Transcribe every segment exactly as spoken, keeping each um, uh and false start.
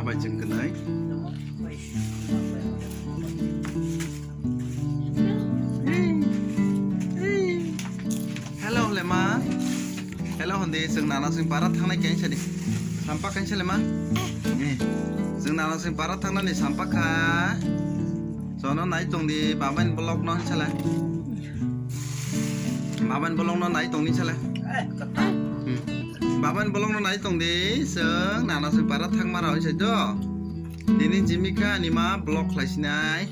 Bai chwng kwnwi. Hello, hole ma. Hello, hondi, chwng nana chwng para thangnai kaisa di. Sampa kaisa le ma. Eh, chwng nana chwng para thangnani sampa kha. Jono nai tong di, babain vlog no sala. Babain vlog no nai tong di sala. Hmm. Babain vlog no nai tong di, chwng nana chwng para thangma rao se do. Tini jimika ani ma vlog khlai sinai.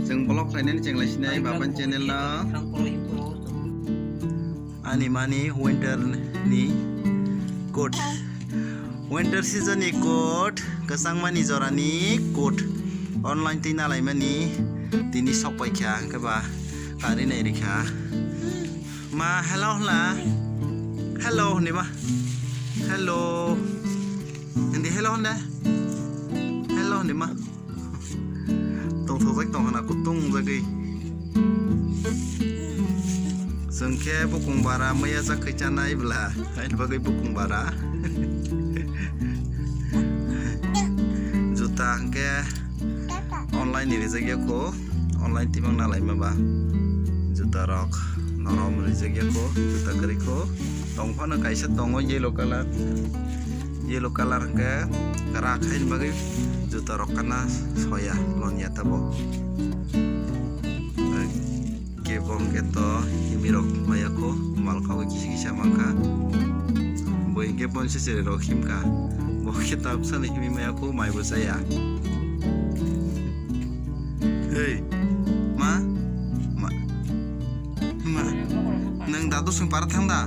Chwng vlog khlainani chwng lai sinai babain channel no. Ani mani winter ni coat. Winter season ni coat, kwchangmani jorani coat. Online twi nalaimani tini sok paikha, hwnkhe ba kari nai rikha. Ma, hello hwnla. Hello hwnwi ma. Hello. Hindi hello hwnla. Hello hwnwi ma. Tongthokjak tong hwna kutung jagwi. Chwng khe bukung bara maya jak khe chanai bwla. Haini bagwi bukung bara. Juta hwnkhe online ni rijak ya kho. Online tibang nalaima ba. Juta rok norom rijak ya kho. Juta kwrwi kho. Tong phano kaisa tongo yellow colour. Yellow colour hwnkhe kwrak haini bagwi juta rok kana soya lonya tabo. Kebo hwnkhe to himi rok maya kho mal kaui kisa kisa mankha. Bo hwnkhe bonsi chwrai rok himkha. Bo khe tabsani himi maya kho mai bo chaya. Ei, ma, ma, ma, nwng dadu song para thang da?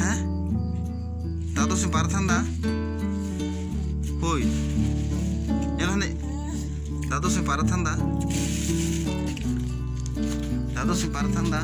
Ha? Dadu song para thang da? Hoi. Elo ne. Dadu song para thang da? Dadu song para thang da?